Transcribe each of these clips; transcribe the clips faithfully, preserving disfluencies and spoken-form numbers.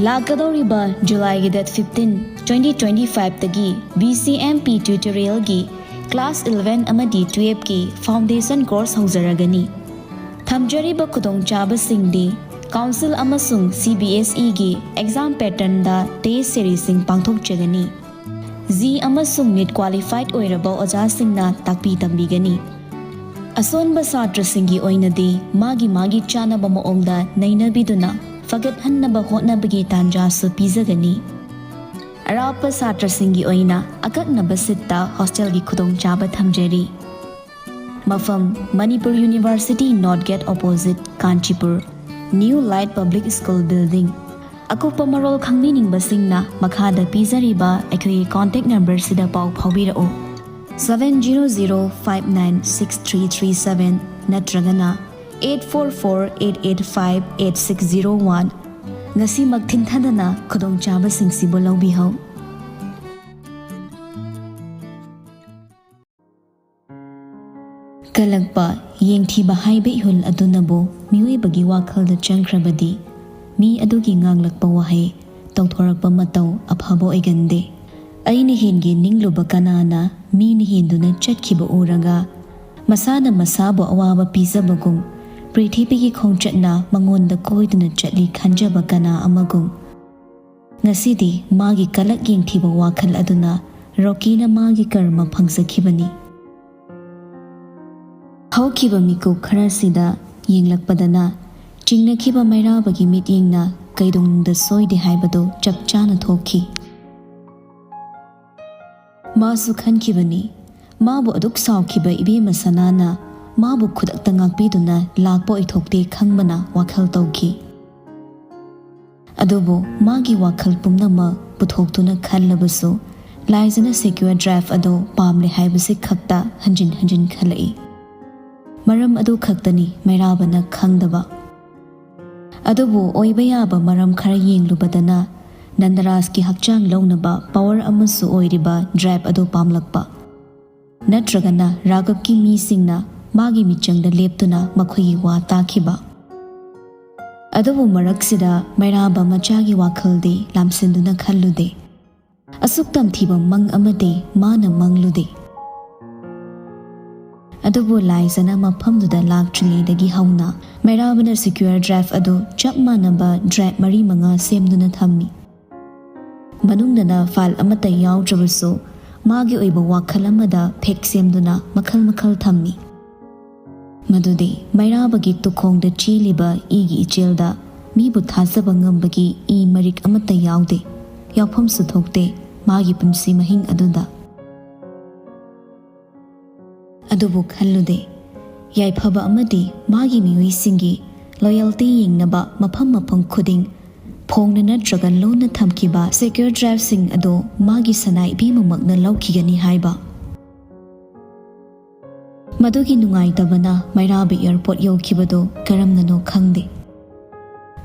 ꯂꯥꯛꯀꯗꯧꯔꯤꯕ ꯖꯨꯂꯥꯏꯒꯤ date fifteen, twenty twenty ꯐꯥꯏꯚꯇꯒꯤ ꯕꯤ ꯁꯤ ꯑꯦꯝ ꯄꯤ ꯇ꯭ꯌꯨꯇꯣꯔꯤꯌꯦꯜꯒꯤ ꯀ꯭ꯂꯥꯁ ꯏꯂꯚꯦꯟ ꯑꯃꯗꯤ ꯇꯨꯌꯦꯜꯐꯀꯤ ꯐꯥꯎꯟꯗꯦꯁꯟ ꯀꯣꯔꯁ ꯍꯧꯖꯔꯒꯅꯤ꯫ ꯊꯝꯖꯔꯤꯕ ꯈꯨꯗꯣꯡꯆꯥꯕꯁꯤꯡꯗꯤ ꯀꯥꯎꯟꯁꯤꯜ ꯑꯃꯁꯨꯡ ꯁꯤ ꯕꯤ ꯑꯦꯁ ꯏꯒꯤ ꯑꯦꯛꯖꯥꯝ ꯄꯦꯇꯔꯟꯗ ꯇꯦꯁ ꯁꯦꯔꯤꯁꯁꯤꯡ ꯄꯥꯡꯊꯣꯛꯆꯒꯅꯤ꯫ ꯖꯤ ꯑꯃꯁꯨꯡ ꯅꯤꯠ ꯀ꯭ꯋꯥꯂꯤꯐꯥꯏꯗ ꯑꯣꯏꯔꯕ ꯑꯣꯖꯥꯁꯤꯡꯅ ꯇꯥꯛꯄꯤ ꯇꯝꯕꯤꯒꯅꯤ꯫ ꯑꯁꯣꯟꯕ ꯁꯥꯇ꯭ꯔꯁꯤꯡꯒꯤ ꯑꯣꯏꯅꯗꯤ ꯃꯥꯒꯤ ꯃꯥꯒꯤ ꯆꯥꯅꯕ ꯃꯑꯣꯡꯗ ꯅꯩꯅꯕꯤꯗꯨꯅ ꯐꯒꯠꯍꯟꯅꯕ ꯍꯣꯠꯅꯕꯒꯤ ꯇꯥꯟꯖꯥꯁꯨ ꯄꯤꯖꯒꯅꯤ꯫ ꯑꯔꯥꯞꯄ ꯁꯥꯇ꯭ꯔꯁꯤꯡꯒꯤ ꯑꯣꯏꯅ ꯑꯀꯛꯅꯕ ꯁꯤꯠꯇ ꯍꯣꯁꯇꯦꯜꯒꯤ ꯈꯨꯗꯣꯡꯆꯥꯕ ꯊꯝꯖꯔꯤ꯫ ꯃꯐꯝ: Manipur university north gate opposite, Kanchipur, new light public school building. ꯑꯀꯨꯞꯄ ꯃꯔꯣꯜ ꯈꯪꯕꯤꯅꯤꯡꯕꯁꯤꯡꯅ ꯃꯈꯥꯗ ꯄꯤꯖꯔꯤꯕ ꯑꯩꯈꯣꯏꯒꯤ ꯀꯣꯟꯇꯦꯛ ꯅꯝꯕꯔꯁꯤꯗ ꯄꯥꯎ ꯐꯥꯎꯕꯤꯔꯛꯎ꯫ Seven zero zero five nine six three three seven ꯅꯠꯇ꯭ꯔꯒꯅ eight four four eight eight five eight six zero one. ꯉꯁꯤꯃꯛ ꯊꯤꯡꯊꯗꯅ ꯈꯨꯗꯣꯡꯆꯥꯕꯁꯤꯡꯁꯤꯕꯨ ꯂꯧꯕꯤꯍꯧ꯫ ꯀꯜꯂꯛꯄ, ꯌꯦꯡꯊꯤꯕ ꯍꯥꯏꯕ ꯏꯍꯨꯜ ꯑꯗꯨꯅꯕꯨ ꯃꯤꯑꯣꯏꯕꯒꯤ ꯋꯥꯈꯜꯗ ꯆꯪꯈ꯭ꯔꯕꯗꯤ, ꯃꯤ ꯑꯗꯨꯒꯤ ꯉꯥꯡꯂꯛꯄ ꯋꯥꯍꯩ, ꯇꯧꯊꯣꯔꯛꯄ ꯃꯇꯧ ꯑꯐꯕ ꯑꯣꯏꯒꯟꯗꯦ꯫ ꯑꯩꯅ ꯍꯦꯟꯒꯦ ꯅꯤꯡꯂꯨꯕ ꯀꯅꯥꯅ ꯃꯤꯅ ꯍꯦꯟꯗꯨꯅ ꯆꯠꯈꯤꯕ ꯎꯔꯒ, ꯃꯁꯥꯅ ꯃꯁꯥꯕꯨ ꯑꯋꯥꯕ ꯄꯤꯖꯕꯒꯨꯝ, ꯄ꯭ꯔꯤꯊꯤꯕꯤꯒꯤ ꯈꯣꯡꯆꯠꯅ ꯃꯉꯣꯟꯗ ꯀꯣꯏꯗꯨꯅ ꯆꯠꯂꯤ ꯈꯟꯖꯕ ꯀꯅꯥ ꯑꯃꯒꯨꯝ? ꯉꯁꯤꯗꯤ ꯃꯥꯒꯤ ꯀꯂꯛ ꯌꯦꯡꯊꯤꯕ ꯋꯥꯈꯜ ꯑꯗꯨꯅ ꯔꯣꯀꯤꯅ ꯃꯥꯒꯤ ꯀꯔꯃ ꯐꯪꯖꯈꯤꯕꯅꯤ꯫ ꯍꯧꯈꯤꯕ ꯃꯤꯀꯨꯞ ꯈꯔꯁꯤꯗ ꯌꯦꯡꯂꯛꯄꯗꯅ, ꯆꯤꯡꯅꯈꯤꯕ ꯃꯩꯔꯥꯕꯒꯤ ꯃꯤꯠꯌꯦꯡꯅ ꯀꯩꯗꯧꯅꯨꯡꯗ ꯁꯣꯏꯗꯦ ꯍꯥꯏꯕꯗꯨ ꯆꯞ ꯆꯥꯅ ꯊꯣꯛꯈꯤ꯫ ꯃꯥꯁꯨ ꯈꯟꯈꯤꯕꯅꯤ, ꯃꯥꯕꯨ ꯑꯗꯨꯛ ꯁꯥꯎꯈꯤꯕ ꯏꯕꯦꯝꯃ ꯁꯅꯥꯅ ꯃꯥꯕꯨ ꯈꯨꯗꯛꯇ ꯉꯥꯛꯄꯤꯗꯨꯅ ꯂꯥꯛꯄ ꯑꯣꯏꯊꯣꯛꯇꯦ ꯈꯪꯕꯅ ꯋꯥꯈꯜ ꯇꯧꯈꯤ꯫ ꯑꯗꯨꯕꯨ ꯃꯥꯒꯤ ꯋꯥꯈꯜ ꯄꯨꯝꯅꯃꯛ ꯄꯨꯊꯣꯛꯇꯨꯅ ꯈꯜꯂꯕꯁꯨ, ꯂꯥꯏꯖꯅ ꯁꯦꯀ꯭ꯌꯨꯔ ꯗ꯭ꯔꯥꯏꯚ ꯑꯗꯨ ꯄꯥꯝꯂꯦ ꯍꯥꯏꯕꯁꯤ ꯈꯛꯇ ꯍꯟꯖꯤꯟ ꯍꯟꯖꯤꯟ ꯈꯜꯂꯛꯏ꯫ ꯃꯔꯝ ꯑꯗꯨ ꯈꯛꯇꯅꯤ ꯃꯩꯔꯥꯕꯅ ꯈꯪꯗꯕ꯫ ꯑꯗꯨꯕꯨ ꯑꯣꯏꯕ ꯌꯥꯕ ꯃꯔꯝ ꯈꯔ ꯌꯦꯡꯂꯨꯕꯗꯅ, ꯅꯟꯗꯔꯥꯖꯀꯤ ꯍꯛꯆꯥꯡ ꯂꯧꯅꯕ ꯄꯥꯋꯔ ꯑꯃꯁꯨ ꯑꯣꯏꯔꯤꯕ ꯗ꯭ꯔꯥꯏꯚ ꯑꯗꯨ ꯄꯥꯝꯂꯛꯄ꯫ ꯅꯠꯇ꯭ꯔꯒꯅ ꯔꯥꯘꯕꯀꯤ ꯃꯤꯁꯤꯡꯅ ꯃꯥꯒꯤ ꯃꯤꯆꯪꯗ ꯂꯦꯞꯇꯨꯅ ꯃꯈꯣꯏꯒꯤ ꯋꯥ ꯇꯥꯈꯤꯕ꯫ ꯑꯗꯨꯕꯨ ꯃꯔꯛꯁꯤꯗ ꯃꯩꯔꯥꯕ ꯃꯆꯥꯒꯤ ꯋꯥꯈꯜꯗꯤ ꯂꯥꯝꯁꯤꯟꯗꯨꯅ ꯈꯜꯂꯨꯗꯦ꯫ ꯑꯁꯨꯛ ꯇꯝꯊꯤꯕ ꯃꯪ ꯑꯃꯗꯤ ꯃꯥꯅ ꯃꯪꯂꯨꯗꯦ꯫ ꯑꯗꯨꯕꯨ ꯂꯥꯏꯖꯅ ꯃꯐꯝꯗꯨꯗ ꯂꯥꯛꯇ꯭ꯔꯤꯉꯩꯗꯒꯤ ꯍꯧꯅ ꯃꯩꯔꯥꯕꯅ ꯁꯤꯀ꯭ꯌꯨꯑꯔ ꯗ꯭ꯔꯥꯏꯚ ꯑꯗꯨ ꯆꯞ ꯃꯥꯟꯅꯕ ꯗ꯭ꯔꯥꯏꯚ ꯃꯔꯤ ꯃꯉꯥ ꯁꯦꯝꯗꯨꯅ ꯊꯝꯃꯤ꯫ ꯃꯅꯨꯡꯗꯅ ꯐꯥꯏꯜ ꯑꯃꯠꯇ ꯌꯥꯎꯗ꯭ꯔꯕꯁꯨ ꯃꯥꯒꯤ ꯑꯣꯏꯕ ꯋꯥꯈꯜ ꯑꯃꯗ ꯐꯦꯛ ꯁꯦꯝꯗꯨꯅ ꯃꯈꯜ ꯃꯈꯜ ꯊꯝꯃꯤ꯫ ꯃꯗꯨꯗꯤ ꯃꯩꯔꯥꯕꯒꯤ ꯇꯨꯈꯣꯡꯗ ꯆꯦꯜꯂꯤꯕ ꯏꯒꯤ ꯏꯆꯦꯜꯗ ꯃꯤꯕꯨ ꯊꯥꯖꯕ ꯉꯝꯕꯒꯤ ꯏ ꯃꯔꯤꯛ ꯑꯃꯠꯇ ꯌꯥꯎꯗꯦ, ꯌꯥꯎꯐꯝꯁꯨ ꯊꯣꯛꯇꯦ ꯃꯥꯒꯤ ꯄꯨꯟꯁꯤ ꯃꯍꯤꯡ ꯑꯗꯨꯗ꯫ ꯑꯗꯨꯕꯨ ꯈꯜꯂꯨꯗꯦ, ꯌꯥꯏꯐꯕ ꯑꯃꯗꯤ ꯃꯥꯒꯤ ꯃꯤꯑꯣꯏꯁꯤꯡꯒꯤ ꯂꯣꯌꯦꯜꯇꯤ ꯌꯦꯡꯅꯕ ꯃꯐꯝ ꯃꯐꯝ ꯈꯨꯗꯤꯡ ꯐꯣꯡꯅ ꯅꯠꯇ꯭ꯔꯒ ꯂꯣꯟꯅ ꯊꯝꯈꯤꯕ ꯁꯦꯀ꯭ꯌꯨꯔ ꯗ꯭ꯔꯥꯏꯚꯁꯤꯡ ꯑꯗꯨ ꯃꯥꯒꯤ ꯁꯅꯥ ꯏꯕꯦꯝꯃꯃꯛꯅ ꯂꯧꯈꯤꯒꯅꯤ ꯍꯥꯏꯕ꯫ ꯃꯗꯨꯒꯤ ꯅꯨꯡꯉꯥꯏꯇꯕꯅ ꯃꯩꯔꯥꯕ ꯑꯦꯌꯔꯄꯣꯔꯠ ꯌꯧꯈꯤꯕꯗꯨ ꯀꯔꯝꯅꯅꯣ ꯈꯪꯗꯦ꯫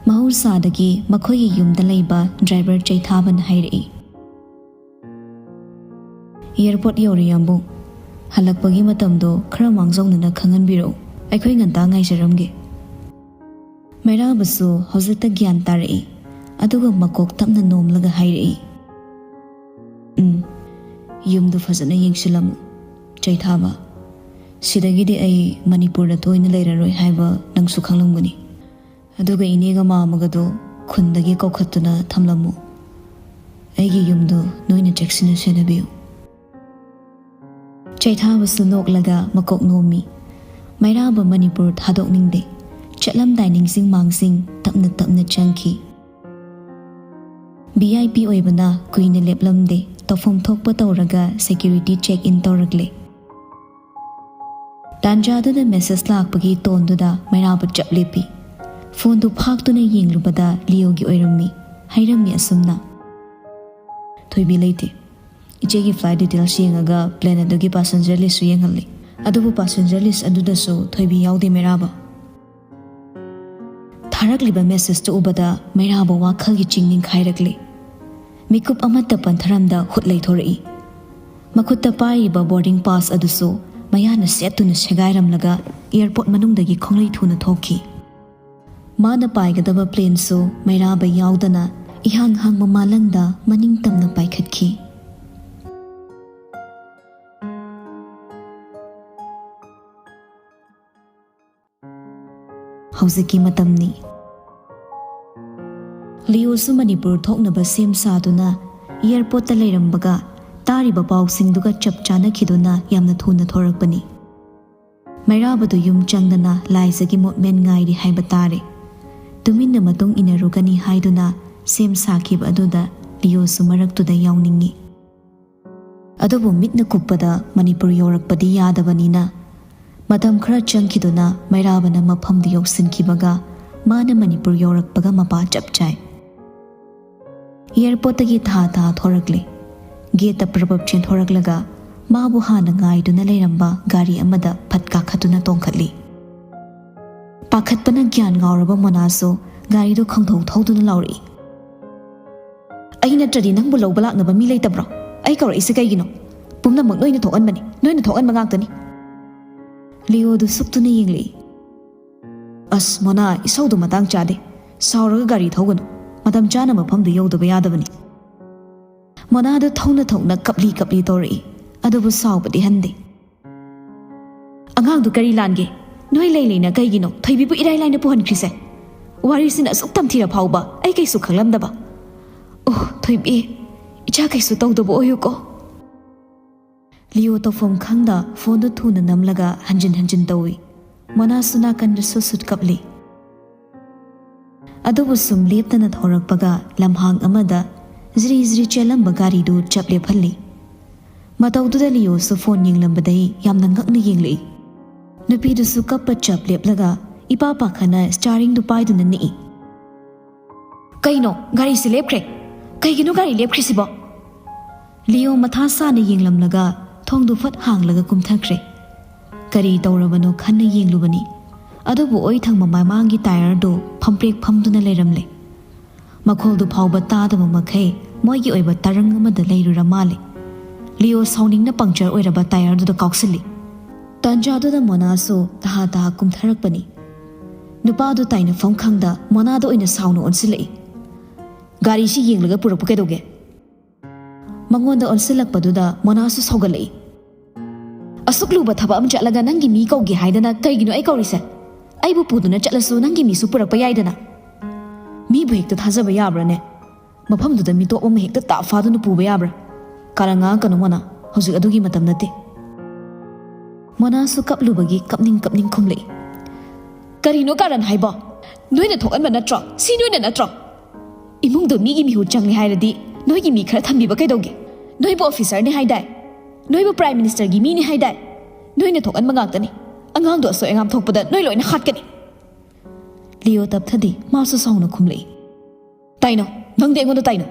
ꯃꯍꯧꯁꯥꯗꯒꯤ ꯃꯈꯣꯏꯒꯤ ꯌꯨꯝꯗ ꯂꯩꯕ ꯗ꯭ꯔꯥꯏꯚꯔ ꯆꯩꯊꯥꯕꯅ ꯍꯥꯏꯔꯛꯏ, "ꯑꯦꯌꯔꯄꯣꯔꯠ ꯌꯧꯔꯦ, ꯌꯥꯝꯕꯨꯡ꯫ ꯍꯜꯂꯛꯄꯒꯤ ꯃꯇꯝꯗꯣ ꯈꯔ ꯃꯥꯡꯖꯧꯅꯅ ꯈꯪꯍꯟꯕꯤꯔꯛꯎ꯫ ꯑꯩꯈꯣꯏ ꯉꯟꯇꯥ ꯉꯥꯏꯖꯔꯝꯒꯦ꯫" ꯃꯩꯔꯥꯕꯁꯨ ꯍꯧꯖꯤꯛꯇ ꯒ꯭ꯌꯥꯟ ꯇꯥꯔꯛꯏ, ꯑꯗꯨꯒ ꯃꯀꯣꯛ ꯇꯞꯅ ꯅꯣꯝꯂꯒ ꯍꯥꯏꯔꯛꯏ, "ꯎꯝ, ꯌꯨꯝꯗꯨ ꯐꯖꯅ ꯌꯦꯡꯁꯤꯜꯂꯝꯃꯨ, ꯆꯩꯊꯥꯕ꯫ ꯁꯤꯗꯒꯤꯗꯤ ꯑꯩ ꯃꯅꯤꯄꯨꯔꯗ ꯇꯣꯏꯅ ꯂꯩꯔꯔꯣꯏ ꯍꯥꯏꯕ ꯅꯪꯁꯨ ꯈꯪꯂꯝꯒꯅꯤ꯫ ꯑꯗꯨꯒ ꯏꯅꯦꯒ ꯃꯥꯃꯒꯗꯣ ꯈꯨꯟꯗꯒꯤ ꯀꯧꯈꯠꯇꯨꯅ ꯊꯝꯂꯝꯃꯨ꯫ ꯑꯩꯒꯤ ꯌꯨꯝꯗꯨ ꯅꯣꯏꯅ ꯆꯦꯛꯁꯤꯟꯅ ꯁꯦꯟꯅꯕꯤꯌꯨ꯫" ꯆꯩꯊꯥꯕꯁꯨ ꯅꯣꯛꯂꯒ ꯃꯀꯣꯛ ꯅꯣꯝꯃꯤ꯫ ꯃꯩꯔꯥꯕ ꯃꯅꯤꯄꯨꯔ ꯊꯥꯗꯣꯛꯅꯤꯡꯗꯦ꯫ ꯆꯠꯂꯝꯗꯥꯏ ꯅꯤꯡꯁꯤꯡ ꯃꯥꯡꯁꯤꯡ ꯇꯞꯅ ꯇꯞꯅ ꯆꯪꯈꯤ꯫ ꯚꯤ ꯑꯥꯏ ꯄꯤ ꯑꯣꯏꯕꯅ ꯀꯨꯏꯅ ꯂꯦꯞꯂꯝꯗꯦ꯫ ꯇꯧꯐꯝ ꯊꯣꯛꯄ ꯇꯧꯔꯒ ꯁꯦꯀ꯭ꯌꯨꯔꯤꯇꯤ ꯆꯦꯛ ꯏꯟ ꯇꯧꯔꯛꯂꯦ꯫ ꯇꯥꯟꯖꯥꯗꯨꯗ ꯃꯦꯁꯦꯖ ꯂꯥꯛꯄꯒꯤ ꯇꯣꯟꯗꯨꯗ ꯃꯩꯔꯥꯕ ꯆꯞ ꯂꯦꯞꯄꯤ꯫ ꯐꯣꯟꯗꯨ ꯐꯥꯛꯇꯨꯅ ꯌꯦꯡꯂꯨꯕꯗ ꯂꯤꯌꯣꯒꯤ ꯑꯣꯏꯔꯝꯃꯤ꯫ ꯍꯥꯏꯔꯝꯃꯤ ꯑꯁꯨꯝꯅ, "ꯊꯣꯏꯕꯤ ꯂꯩꯇꯦ꯫ ꯏꯆꯦꯒꯤ ꯐ꯭ꯂꯥꯏꯠ ꯗꯤꯇꯦꯜꯁ ꯌꯦꯡꯉꯒ ꯄ꯭ꯂꯦꯟ ꯑꯗꯨꯒꯤ ꯄꯥꯁꯦꯟꯖꯔ ꯂꯤꯁꯁꯨ ꯌꯦꯡꯍꯜꯂꯤ꯫ ꯑꯗꯨꯕꯨ ꯄꯥꯁꯦꯟꯖꯔ ꯂꯤꯁ ꯑꯗꯨꯗꯁꯨ ꯊꯣꯏꯕꯤ ꯌꯥꯎꯗꯦ ꯃꯩꯔꯥꯕ꯫" ꯊꯥꯔꯛꯂꯤꯕ ꯃꯦꯁꯦꯖꯇꯨ ꯎꯕꯗ ꯃꯩꯔꯥꯕ ꯋꯥꯈꯜꯒꯤ ꯆꯤꯡ ꯅꯤꯡꯈꯥꯏꯔꯛꯂꯤ꯫ ꯃꯤꯀꯨꯞ ꯑꯃꯠꯇ ꯄꯟꯊꯔꯝꯗ ꯍꯨꯠ ꯂꯩꯊꯣꯔꯛꯏ꯫ ꯃꯈꯨꯠꯇ ꯄꯥꯏꯔꯤꯕ ꯕꯣꯔꯗꯤꯡ ꯄꯥꯁ ꯑꯗꯨꯁꯨ ꯃꯌꯥꯅ ꯁꯦꯠꯇꯨꯅ ꯁꯦꯒꯥꯏꯔꯝꯂꯒ ꯑꯦꯌꯔꯄꯣꯔꯠ ꯃꯅꯨꯡꯗꯒꯤ ꯈꯣꯡꯂꯩ ꯊꯨꯅ ꯊꯣꯛꯈꯤ꯫ ꯃꯥꯅ ꯄꯥꯏꯒꯗꯕ ꯄ꯭ꯂꯦꯟꯁꯨ ꯃꯩꯔꯥꯕ ꯌꯥꯎꯗꯅ ꯏꯍꯥꯡ ꯍꯥꯡꯕ ꯃꯥꯂꯪꯗ ꯃꯅꯤꯡ ꯇꯝꯅ ꯄꯥꯏꯈꯠꯈꯤ꯫ ꯍꯧꯖꯤꯛꯀꯤ ꯃꯇꯝꯅꯤ꯫ ꯂꯤꯑꯣꯁꯨ ꯃꯅꯤꯄꯨꯔ ꯊꯣꯛꯅꯕ ꯁꯦꯝ ꯁꯥꯗꯨꯅ ꯑꯦꯌꯔꯄꯣꯔꯠꯇ ꯂꯩꯔꯝꯕꯒ ꯇꯥꯔꯤꯕ ꯄꯥꯎꯁꯤꯡꯗꯨꯒ ꯆꯞ ꯆꯥꯅꯈꯤꯗꯨꯅ ꯌꯥꯝꯅ ꯊꯨꯅ ꯊꯣꯔꯛꯄꯅꯤ꯫ ꯃꯩꯔꯥꯕꯗꯨ ꯌꯨꯝ ꯆꯪꯗꯅ ꯂꯥꯏꯖꯒꯤ ꯃꯣꯠꯃꯦꯟ ꯉꯥꯏꯔꯤ ꯍꯥꯏꯕ ꯇꯥꯔꯦ꯫ ꯇꯨꯃꯤꯟꯅ ꯃꯇꯨꯡ ꯏꯟꯅꯔꯨꯒꯅꯤ ꯍꯥꯏꯗꯨꯅ ꯁꯦꯝ ꯁꯥꯈꯤꯕ ꯑꯗꯨꯗ ꯂꯤꯑꯣꯁꯨ ꯃꯔꯛꯇꯨꯗ ꯌꯥꯎꯅꯤꯡꯏ꯫ ꯑꯗꯨꯕꯨ ꯃꯤꯠꯅ ꯀꯨꯞꯄꯗ ꯃꯅꯤꯄꯨꯔ ꯌꯧꯔꯛꯄꯗꯤ ꯌꯥꯗꯕꯅꯤꯅ ꯃꯇꯝ ꯈꯔ ꯆꯪꯈꯤꯗꯨꯅ ꯃꯩꯔꯥꯕꯅ ꯃꯐꯝꯗꯨ ꯌꯧꯁꯤꯟꯈꯤꯕꯒ ꯃꯥꯅ ꯃꯅꯤꯄꯨꯔ ꯌꯧꯔꯛꯄꯒ ꯃꯄꯥ ꯆꯞ ꯆꯥꯏ꯫ ꯑꯦꯌꯔꯄꯣꯔꯠꯇꯒꯤ ꯊꯥ ꯊꯥ ꯊꯣꯔꯛꯂꯦ꯫ ꯒꯦꯠꯇ ꯄ꯭ꯔꯕꯞ ꯆꯦꯟꯊꯣꯔꯛꯂꯒ ꯃꯥꯕꯨ ꯍꯥꯟꯅ ꯉꯥꯏꯗꯨꯅ ꯂꯩꯔꯝꯕ ꯒꯥꯔꯤ ꯑꯃꯗ ꯐꯠ ꯀꯥꯈꯠꯇꯨꯅ ꯇꯣꯡꯈꯠꯂꯤ꯫ ꯄꯥꯈꯠꯄꯅ ꯒ꯭ꯌꯥꯟ ꯉꯥꯎꯔꯕ ꯃꯣꯅꯥꯁꯨ ꯒꯥꯔꯤꯗꯨ ꯈꯪꯊꯧ ꯊꯧꯗꯨꯅ ꯂꯥꯎꯔꯛꯏ꯫ "ꯑꯩ ꯅꯠꯇ꯭ꯔꯗꯤ ꯅꯪꯕꯨ ꯂꯧꯕ ꯂꯥꯛꯅꯕ ꯃꯤ ꯂꯩꯇꯕ꯭ꯔꯣ? ꯑꯩ ꯀꯧꯔꯛꯏꯁꯦ ꯀꯩꯒꯤꯅꯣ? ꯄꯨꯝꯅꯃꯛ ꯅꯣꯏꯅ ꯊꯣꯛꯍꯟꯕꯅꯤ, ꯅꯣꯏꯅ ꯊꯣꯛꯍꯟꯕ ꯉꯥꯛꯇꯅꯤ꯫" ꯂꯤꯑꯣꯗꯨ ꯁꯨꯛꯇꯨꯅ ꯌꯦꯡꯂꯛꯏ꯫ "ꯑꯁ ꯃꯣꯅꯥ, ꯏꯁꯧꯗꯨ ꯃꯇꯥꯡ ꯆꯥꯗꯦ꯫ ꯁꯥꯎꯔꯒ ꯒꯥꯔꯤ ꯊꯧꯒꯅꯨ꯫ ꯃꯇꯝ ꯆꯥꯅ ꯃꯐꯝꯗꯨ ꯌꯧꯗꯕ ꯌꯥꯗꯕꯅꯤ꯫" ꯃꯣꯅꯥꯗꯨ ꯊꯧꯅ ꯊꯧꯅ ꯀꯞꯂꯤ ꯀꯞꯂꯤ ꯇꯧꯔꯛꯏ꯫ ꯑꯗꯨꯕꯨ ꯁꯥꯎꯕꯗꯤ ꯍꯟꯗꯦ꯫ "ꯑꯉꯥꯡꯗꯨ ꯀꯔꯤ ꯂꯥꯟꯒꯦ? ꯅꯣꯏ ꯂꯩ ꯂꯩꯅ ꯀꯩꯒꯤꯅꯣ ꯊꯣꯏꯕꯤꯕꯨ ꯏꯔꯥꯏ ꯂꯥꯏꯅ ꯄꯨꯍꯟꯈ꯭ꯔꯤꯁꯦ? ꯋꯥꯔꯤꯁꯤꯅ ꯑꯁꯨꯛ ꯇꯝꯊꯤꯔ ꯐꯥꯎꯕ ꯑꯩ ꯀꯩꯁꯨ ꯈꯪꯂꯝꯗꯕ꯫ ꯑꯣ ꯊꯣꯏꯕꯤ, ꯏꯆꯥ ꯀꯩꯁꯨ ꯇꯧꯗꯕ ꯑꯣꯏꯌꯨꯀꯣ꯫" ꯂꯤꯑꯣ ꯇꯧꯐꯝ ꯈꯪꯗ ꯐꯣꯟꯗꯨ ꯊꯨꯅ ꯅꯝꯂꯒ ꯍꯟꯖꯤꯟ ꯍꯟꯖꯤꯟ ꯇꯧꯏ꯫ ꯃꯣꯅꯥꯁꯨ ꯅꯥꯀꯟꯗ ꯁꯨꯠ ꯁꯨꯠ ꯀꯞꯂꯤ꯫ ꯑꯗꯨꯕꯨ ꯁꯨꯝ ꯂꯦꯞꯇꯅ ꯊꯧꯔꯛꯄꯒ ꯂꯝꯍꯥꯡ ꯑꯃꯗ ꯖ꯭ꯔꯤ ꯖ꯭ꯔꯤ ꯆꯦꯜꯂꯝꯕ ꯒꯥꯔꯤꯗꯨ ꯆꯞ ꯂꯦꯞꯍꯜꯂꯤ꯫ ꯃꯇꯧꯗꯨꯗ ꯂꯤꯑꯣꯁꯨ ꯐꯣꯟ ꯌꯦꯡꯂꯝꯕꯗꯩ ꯌꯥꯝꯅ ꯉꯛꯅ ꯌꯦꯡꯂꯛꯏ꯫ ꯅꯨꯄꯤꯗꯨꯁꯨ ꯀꯞꯄ ꯆꯞ ꯂꯦꯞꯂꯒ ꯏꯄꯥ ꯄꯥꯈꯠꯅ ꯁ꯭ꯇꯤꯌꯥꯔꯤꯡꯗꯨ ꯄꯥꯏꯗꯨꯅ ꯅꯤꯛꯏ꯫ "ꯀꯩꯅꯣ, ꯒꯥꯔꯤꯁꯤ ꯂꯦꯞꯈ꯭ꯔꯦ꯫ ꯀꯩꯒꯤꯅꯣ ꯒꯥꯔꯤ ꯂꯦꯞꯈ꯭ꯔꯤꯁꯤꯕꯣ?" ꯂꯤꯑꯣ ꯃꯊꯥ ꯁꯥꯅ ꯌꯦꯡꯂꯝꯂꯒ ꯊꯣꯡꯗꯨ ꯐꯠ ꯍꯥꯡꯂꯒ ꯀꯨꯝꯊꯈ꯭ꯔꯦ꯫ ꯀꯔꯤ ꯇꯧꯔꯕꯅꯣ ꯈꯟꯅ ꯌꯦꯡꯂꯨꯕꯅꯤ꯫ ꯑꯗꯨꯕꯨ ꯑꯣꯏ ꯊꯪꯕ ꯃꯃꯥꯡꯒꯤ ꯇꯥꯌꯔꯗꯨ ꯐꯝꯄ꯭ꯔꯦꯛ ꯐꯝꯗꯨꯅ ꯂꯩꯔꯝꯂꯦ꯫ ꯃꯈꯣꯜꯗꯨ ꯐꯥꯎꯕ ꯇꯥꯗꯕ ꯃꯈꯩ ꯃꯣꯏꯒꯤ ꯑꯣꯏꯕ ꯇꯔꯪ ꯑꯃꯗ ꯂꯩꯔꯨꯔ ꯃꯥꯜꯂꯦ꯫ ꯂꯤꯑꯣ ꯁꯥꯎꯅꯤꯡꯅ ꯄꯪꯆꯔ ꯑꯣꯏꯔꯕ ꯇꯥꯌꯔꯗꯨꯗ ꯀꯥꯎꯁꯤꯜꯂꯤ꯫ ꯇꯥꯟꯖꯥꯗꯨꯗ ꯃꯣꯅꯥꯁꯨ ꯇꯍꯥ ꯇꯍꯥ ꯀꯨꯝꯊꯔꯛꯄꯅꯤ꯫ ꯅꯨꯄꯥꯗꯨ ꯇꯥꯏꯅꯐꯝ ꯈꯪꯗ ꯃꯣꯅꯥꯗ ꯑꯣꯏꯅ ꯁꯥꯎꯅ ꯑꯣꯟꯁꯤꯜꯂꯛꯏ꯫ "ꯒꯥꯔꯤꯁꯤ ꯌꯦꯡꯂꯒ ꯄꯨꯔꯛꯄ ꯀꯩꯗꯧꯒꯦ?" ꯃꯉꯣꯟꯗ ꯑꯣꯟꯁꯤꯜꯂꯛꯄꯗꯨꯗ ꯃꯣꯅꯥꯁꯨ ꯁꯥꯎꯒꯠꯂꯛꯏ꯫ "ꯑꯁꯨꯛ ꯂꯨꯕ ꯊꯕꯛ ꯑꯃ ꯆꯠꯂꯒ ꯅꯪꯒꯤ ꯃꯤ ꯀꯧꯒꯦ ꯍꯥꯏꯗꯅ ꯀꯩꯒꯤꯅꯣ ꯑꯩ ꯀꯧꯔꯤꯁꯦ? ꯑꯩꯕꯨ ꯄꯨꯗꯨꯅ ꯆꯠꯂꯁꯨ ꯅꯪꯒꯤ ꯃꯤꯁꯨ ꯄꯨꯔꯛꯄ ꯌꯥꯏꯗꯅ꯫ ꯃꯤꯕꯨ ꯍꯦꯛꯇ ꯊꯥꯖꯕ ꯌꯥꯕ꯭ꯔꯥꯅꯦ? ꯃꯐꯝꯗꯨꯗ ꯃꯤꯇꯣꯞ ꯑꯃ ꯍꯦꯛꯇ ꯇꯥꯞ ꯐꯥꯗꯨꯅ ꯄꯨꯕ ꯌꯥꯕ꯭ꯔꯥ?" "ꯀꯥꯔꯟ ꯉꯥꯡꯉꯛꯀꯅꯨ ꯃꯣꯅꯥ, ꯍꯧꯖꯤꯛ ꯑꯗꯨꯒꯤ ꯃꯇꯝ ꯅꯠꯇꯦ꯫" ꯃꯣꯅꯥꯁꯨ ꯀꯞꯂꯨꯕꯒꯤ ꯀꯞꯅꯤꯡ ꯀꯞꯅꯤꯡ ꯈꯨꯝꯂꯛꯏ꯫ "ꯀꯔꯤꯅꯣ ꯀꯥꯔꯟ ꯍꯥꯏꯕꯣ? ꯅꯣꯏꯅ ꯊꯣꯛꯍꯟꯕ ꯅꯠꯇ꯭ꯔꯣ? ꯁꯤ ꯅꯣꯏꯅ ꯅꯠꯇ꯭ꯔꯣ? ꯏꯃꯨꯡꯗꯣ ꯃꯤꯒꯤ ꯃꯤꯍꯨꯠ ꯆꯪꯂꯦ ꯍꯥꯏꯔꯗꯤ ꯅꯣꯏꯒꯤ ꯃꯤ ꯈꯔ ꯊꯝꯕꯤꯕ ꯀꯩꯗꯧꯒꯦ? ꯅꯣꯏꯕꯨ ꯑꯣꯐꯤꯁꯔꯅꯦ ꯍꯥꯏꯗꯥꯏ? ꯅꯣꯏꯕꯨ ꯄ꯭ꯔꯥꯏꯝ ꯃꯤꯅꯤꯁꯇꯔꯒꯤ ꯃꯤꯅꯦ ꯍꯥꯏꯗꯥꯏ? ꯅꯣꯏꯅ ꯊꯣꯛꯍꯟꯕ ꯉꯥꯛꯇꯅꯤ꯫ ꯑꯉꯥꯡꯗꯣ ꯑꯁꯣꯏ ꯑꯉꯥꯝ ꯊꯣꯛꯄꯗ ꯅꯣꯏ ꯂꯣꯏꯅ ꯍꯥꯠꯀꯅꯤ꯫" ꯂꯤꯌꯣ ꯇꯞꯊꯗꯦ, ꯃꯥꯁꯨ ꯁꯥꯎꯅ ꯈꯨꯝꯂꯛꯏ꯫ "ꯇꯥꯏꯅꯧ, ꯅꯪꯗꯤ ꯑꯩꯉꯣꯟꯗ ꯇꯥꯏꯅꯧ꯫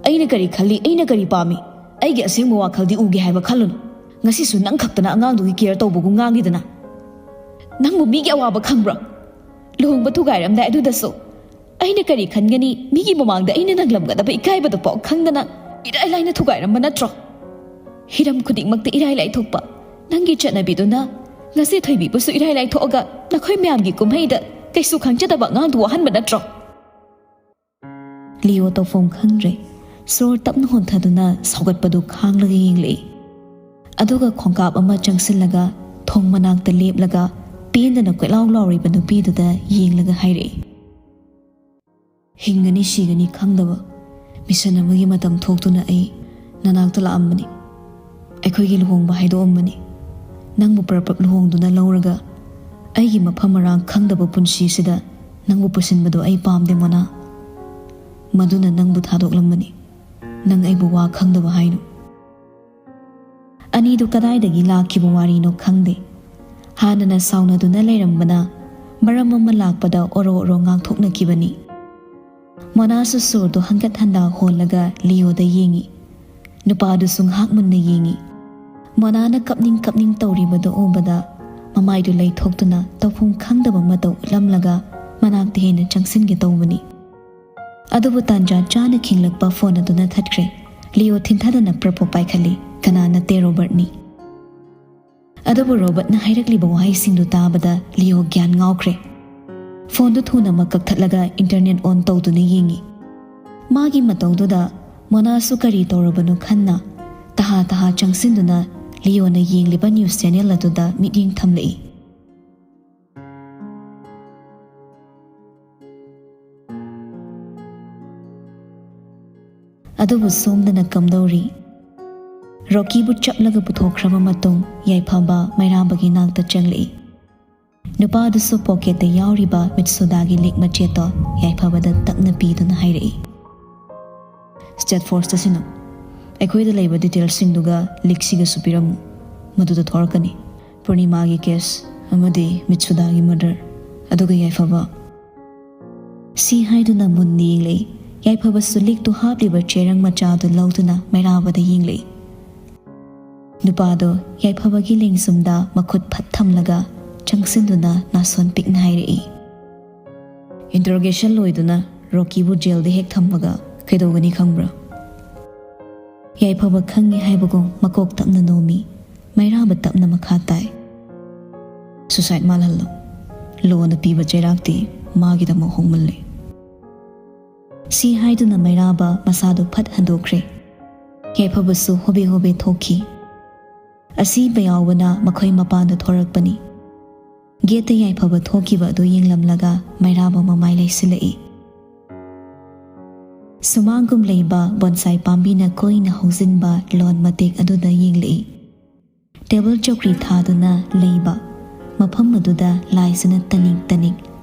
ꯑꯩꯅ ꯀꯔꯤ ꯈꯜꯂꯤ, ꯑꯩꯅ ꯀꯔꯤ ꯄꯥꯝꯃꯤ, ꯑꯩꯒꯤ ꯑꯁꯦꯡꯕ ꯋꯥꯈꯜꯗꯤ ꯎꯒꯦ ꯍꯥꯏꯕ ꯈꯜꯂꯨꯅꯨ꯫ ꯉꯁꯤꯁꯨ ꯅꯪ ꯈꯛꯇꯅ ꯑꯉꯥꯡꯗꯨꯒꯤ ꯀꯤꯌꯔ ꯇꯧꯕꯒꯨꯝ ꯉꯥꯡꯂꯤꯗꯅ꯫ ꯅꯪꯕꯨ ꯃꯤꯒꯤ ꯑꯋꯥꯕ ꯈꯪꯕ꯭ꯔꯣ? ꯂꯨꯍꯣꯡꯕ ꯊꯨꯒꯥꯏꯔꯝꯗꯥꯏ ꯑꯗꯨꯗꯁꯨ ꯑꯩꯅ ꯀꯔꯤ ꯈꯟꯒꯅꯤ, ꯃꯤꯒꯤ ꯃꯃꯥꯡꯗ ꯑꯩꯅ ꯅꯪꯂꯝꯒꯗꯕ ꯏꯀꯥꯏꯕꯗꯨ ꯐꯥꯎ ꯈꯪꯗꯅ ꯏꯔꯥꯏ ꯂꯥꯏꯅ ꯊꯨꯒꯥꯏꯔꯝꯕ ꯅꯠꯇ꯭ꯔꯣ? ꯍꯤꯔꯝ ꯈꯨꯗꯤꯡꯃꯛꯇ ꯏꯔꯥꯏ ꯂꯥꯏꯊꯣꯛꯄ ꯅꯪꯒꯤ ꯆꯠꯅꯕꯤꯗꯨꯅ ꯉꯁꯤ ꯊꯣꯏꯕꯤꯕꯨꯁꯨ ꯏꯔꯥꯏ ꯂꯥꯏꯊꯣꯛꯑꯒ ꯅꯈꯣꯏ ꯃꯌꯥꯝꯒꯤ ꯀꯨꯝꯍꯩꯗ ꯀꯩꯁꯨ ꯈꯪꯖꯗꯕ ꯑꯉꯥꯡꯗꯨ ꯋꯥꯍꯟꯕ ꯅꯠꯇ꯭ꯔꯣ?" ꯂꯤꯌꯣ ꯇꯧꯐꯝ ꯈꯪꯗ꯭ꯔꯦ꯫ ꯁꯣꯔ ꯇꯞꯅ ꯍꯣꯟꯊꯗꯨꯅ ꯁꯧꯒꯠꯄꯗꯨ ꯈꯥꯡꯂꯒ ꯌꯦꯡꯂꯛꯏ꯫ ꯑꯗꯨꯒ ꯈꯣꯡꯀꯥꯞ ꯑꯃ ꯆꯪꯁꯤꯜꯂꯒ ꯊꯣꯡ ꯃꯅꯥꯛꯇ ꯂꯦꯞꯂꯒ ꯄꯦꯟꯗꯅ ꯀꯣꯏꯂꯥꯎ ꯂꯥꯎꯔꯤꯕ ꯅꯨꯄꯤꯗꯨꯗ ꯌꯦꯡꯂꯒ ꯍꯥꯏꯔꯛꯏ, "ꯍꯤꯡꯒꯅꯤ ꯁꯤꯒꯅꯤ ꯈꯪꯗꯕ ꯃꯤꯁꯟ ꯑꯃꯒꯤ ꯃꯇꯝ ꯊꯣꯛꯇꯨꯅ ꯑꯩ ꯅꯅꯥꯛꯇ ꯂꯥꯛꯑꯝꯕꯅꯤ꯫ ꯑꯩꯈꯣꯏꯒꯤ ꯂꯨꯍꯣꯡꯕ ꯍꯥꯏꯗꯣꯛꯑꯝꯕꯅꯤ꯫ ꯅꯪꯕꯨ ꯄ꯭ꯔꯞ ꯄ꯭ꯔꯞ ꯂꯨꯍꯣꯡꯗꯨꯅ ꯂꯧꯔꯒ ꯑꯩꯒꯤ ꯃꯐꯝ ꯃꯔꯥꯡ ꯈꯪꯗꯕ ꯄꯨꯟꯁꯤꯁꯤꯗ ꯅꯪꯕꯨ ꯄꯨꯁꯤꯟꯕꯗꯣ ꯑꯩ ꯄꯥꯝꯗꯦ ꯃꯣꯅꯥ꯫ ꯃꯗꯨꯅ ꯅꯪꯕꯨ ꯊꯥꯗꯣꯛꯂꯝꯕꯅꯤ꯫ ꯅꯪ ꯑꯩꯕꯨ ꯋꯥ ꯈꯪꯗꯕ ꯍꯥꯏꯅꯨ꯫" ꯑꯅꯤꯗꯨ ꯀꯗꯥꯏꯗꯒꯤ ꯂꯥꯛꯈꯤꯕ ꯋꯥꯔꯤꯅꯣ ꯈꯪꯗꯦ꯫ ꯍꯥꯟꯅꯅ ꯁꯥꯎꯅꯗꯨꯅ ꯂꯩꯔꯝꯕꯅ ꯃꯔꯝ ꯑꯃ ꯂꯥꯛꯄꯗ ꯑꯣꯔꯣ ꯑꯣꯔꯣ ꯉꯥꯡꯊꯣꯛꯅꯈꯤꯕꯅꯤ꯫ ꯃꯣꯅꯥꯁꯨ ꯁꯣꯔꯗꯨ ꯍꯟꯒꯠ ꯍꯟꯗ ꯍꯣꯜꯂꯒ ꯂꯤꯌꯣꯗ ꯌꯦꯡꯏ꯫ ꯅꯨꯄꯥꯗꯨꯁꯨ ꯉꯥꯏꯍꯥꯛ ꯃꯨꯟꯅ ꯌꯦꯡꯏ꯫ ꯃꯣꯅꯥꯅ ꯀꯞꯅꯤꯡ ꯀꯞꯅꯤꯡ ꯇꯧꯔꯤꯕꯗꯨ ꯎꯕꯗ ꯃꯃꯥꯏꯗꯨ ꯂꯩꯊꯣꯛꯇꯨꯅ ꯇꯧꯐꯝ ꯈꯪꯗꯕ ꯃꯇꯧ ꯎꯠꯂꯝꯂꯒ ꯃꯅꯥꯛꯇ ꯍꯦꯟꯅ ꯆꯪꯁꯤꯟꯒꯦ ꯇꯧꯕꯅꯤ꯫ ꯑꯗꯨꯕꯨ ꯇꯥꯟꯖꯥ ꯆꯥꯅ ꯈꯤꯡꯂꯛꯄ ꯐꯣꯟ ꯑꯗꯨꯅ ꯊꯠꯈ꯭ꯔꯦ꯫ ꯂꯤꯌꯣ ꯊꯤꯟꯊꯗꯅ ꯄ꯭ꯔꯞ ꯄ꯭ꯔꯞ ꯄꯥꯏꯈꯠꯂꯤ꯫ ꯀꯅꯥ ꯅꯠꯇꯦ, ꯔꯣꯕꯔꯠꯅꯤ꯫ ꯑꯗꯨꯕꯨ ꯔꯣꯕꯔꯠꯅ ꯍꯥꯏꯔꯛꯂꯤꯕ ꯋꯥꯍꯩꯁꯤꯡꯗꯨ ꯇꯥꯕꯗ ꯂꯤꯌꯣ ꯒ꯭ꯌꯥꯟ ꯉꯥꯎꯈ꯭ꯔꯦ꯫ ꯐꯣꯟꯗꯨ ꯊꯨꯅꯃꯛ ꯀꯛꯊꯠꯂꯒ ꯏꯟꯇꯔꯅꯦꯠ ꯑꯣꯟ ꯇꯧꯗꯨꯅ ꯌꯦꯡꯏ꯫ ꯃꯥꯒꯤ ꯃꯇꯧꯗꯨꯗ ꯃꯣꯅꯥꯁꯨ ꯀꯔꯤ ꯇꯧꯔꯕꯅꯣ ꯈꯟꯅ ꯇꯍꯥ ꯇꯍꯥ ꯆꯪꯁꯤꯟꯗꯨꯅ ꯂꯤꯌꯣꯅ ꯌꯦꯡꯂꯤꯕ ꯅ꯭ꯌꯨꯁ ꯆꯦꯅꯦꯜ ꯑꯗꯨꯗ ꯃꯤꯠꯌꯦꯡ ꯊꯝꯂꯛꯏ꯫ ꯑꯗꯨꯕꯨ ꯁꯣꯝꯗꯅ ꯀꯝꯗꯧꯔꯤ? ꯔꯣꯀꯤꯕꯨ ꯆꯞꯂꯒ ꯄꯨꯊꯣꯛꯈ꯭ꯔꯕ ꯃꯇꯨꯡ ꯌꯥꯏꯐꯕ ꯃꯩꯔꯥꯕꯒꯤ ꯅꯥꯛꯇ ꯆꯪꯂꯛꯏ꯫ ꯅꯨꯄꯥꯗꯨꯁꯨ ꯄꯣꯀꯦꯠꯇ ꯌꯥꯎꯔꯤꯕ ꯃꯤꯠꯁꯨꯗꯥꯒꯤ ꯂꯤꯛ ꯃꯆꯦꯠꯇꯣ ꯌꯥꯏꯐꯕꯗ ꯇꯞꯅ ꯄꯤꯗꯨꯅ ꯍꯥꯏꯔꯛꯏ꯫ "ꯁ꯭ꯇꯦꯠ ꯐꯣꯔꯁꯇ ꯁꯤꯟꯅꯧ꯫ ꯑꯩꯈꯣꯏꯗ ꯂꯩꯕ ꯗꯤꯇꯦꯜꯁꯤꯡꯗꯨꯒ ꯂꯤꯛꯁꯤꯒꯁꯨ ꯄꯤꯔꯝꯃꯨ꯫ ꯃꯗꯨꯗ ꯊꯣꯔꯛꯀꯅꯤ ꯄꯨꯔꯅꯤꯃꯥꯒꯤ ꯀꯦꯁ ꯑꯃꯗꯤ ꯃꯤꯠꯁꯨꯗꯥꯒꯤ ꯃꯔꯗꯔ꯫ ꯑꯗꯨꯒ ꯌꯥꯏꯐꯕ," ꯁꯤ ꯍꯥꯏꯗꯨꯅ ꯃꯨꯟꯅ ꯌꯦꯡꯂꯛꯏ꯫ ꯌꯥꯏꯐꯕꯁꯨ ꯂꯤꯛꯇꯨ ꯍꯥꯞꯂꯤꯕ ꯆꯦꯔꯪ ꯃꯆꯥꯗꯨ ꯂꯧꯗꯨꯅ ꯃꯩꯔꯥꯕꯗ ꯌꯦꯡꯂꯛꯏ꯫ ꯅꯨꯄꯥꯗꯣ ꯌꯥꯏꯐꯕꯒꯤ ꯂꯦꯡꯖꯨꯝꯗ ꯃꯈꯨꯠ ꯐꯠ ꯊꯝꯂꯒ ꯆꯪꯁꯤꯟꯗꯨꯅ ꯅꯥꯁꯣꯟ ꯄꯤꯛꯅ ꯍꯥꯏꯔꯛꯏ꯫ "ꯏꯟꯇꯔꯣꯒꯦꯁꯟ ꯂꯣꯏꯗꯨꯅ ꯔꯣꯀꯤꯕꯨ ꯖꯦꯜꯗ ꯍꯦꯛ ꯊꯝꯃꯒ ꯀꯩꯗꯧꯒꯅꯤ ꯈꯪꯕ꯭ꯔꯥ?" ꯌꯥꯏꯐꯕ ꯈꯪꯉꯤ ꯍꯥꯏꯕꯒꯨꯝ ꯃꯀꯣꯛ ꯇꯞꯅ ꯅꯣꯝꯃꯤ꯫ ꯃꯩꯔꯥꯕ ꯇꯞꯅ ꯃꯈꯥ ꯇꯥꯏ꯫ "ꯁꯨꯁꯥꯏꯠ ꯃꯥꯜꯍꯜꯂꯣ꯫ ꯂꯣꯅ ꯄꯤꯕ ꯆꯩꯔꯥꯛꯇꯤ ꯃꯥꯒꯤꯗꯃꯛ ꯍꯣꯡꯃꯜꯂꯤ꯫" ꯁꯤ ꯍꯥꯏꯗꯨꯅ ꯃꯩꯔꯥꯕ ꯃꯁꯥꯗꯨ ꯐꯠ ꯍꯟꯗꯣꯛꯈ꯭ꯔꯦ꯫ ꯌꯥꯏꯐꯕꯁꯨ ꯍꯣꯕꯦ ꯍꯣꯕꯦ ꯊꯣꯛꯈꯤ꯫ ꯑꯁꯤꯕ ꯌꯥꯎꯕꯅ ꯃꯈꯣꯏ ꯃꯄꯥꯟꯗ ꯊꯣꯔꯛꯄꯅꯤ꯫ ꯒꯦꯠꯇ ꯌꯥꯏꯐꯕ ꯊꯣꯛꯈꯤꯕ ꯑꯗꯨ ꯌꯦꯡꯂꯝꯂꯒ ꯃꯩꯔꯥꯕ ꯃꯃꯥꯏ ꯂꯩꯁꯤꯜꯂꯛꯏ꯫ ꯁꯨꯃꯥꯡꯒꯨꯝ ꯂꯩꯕ ꯕꯣꯟꯁꯥꯏ ꯄꯥꯝꯕꯤꯅ ꯀꯣꯏꯅ ꯍꯧꯖꯤꯟꯕ ꯂꯣꯟ ꯃꯇꯦꯛ ꯑꯗꯨꯗ ꯌꯦꯡꯂꯛꯏ꯫ ꯇꯦꯕꯜ ꯆꯧꯀ꯭ꯔꯤ ꯊꯥꯗꯨꯅ ꯂꯩꯕ ꯃꯐꯝ ꯑꯗꯨꯗ ꯂꯥꯏꯖꯅ ꯇꯅꯤꯛ ꯇꯅꯤꯛ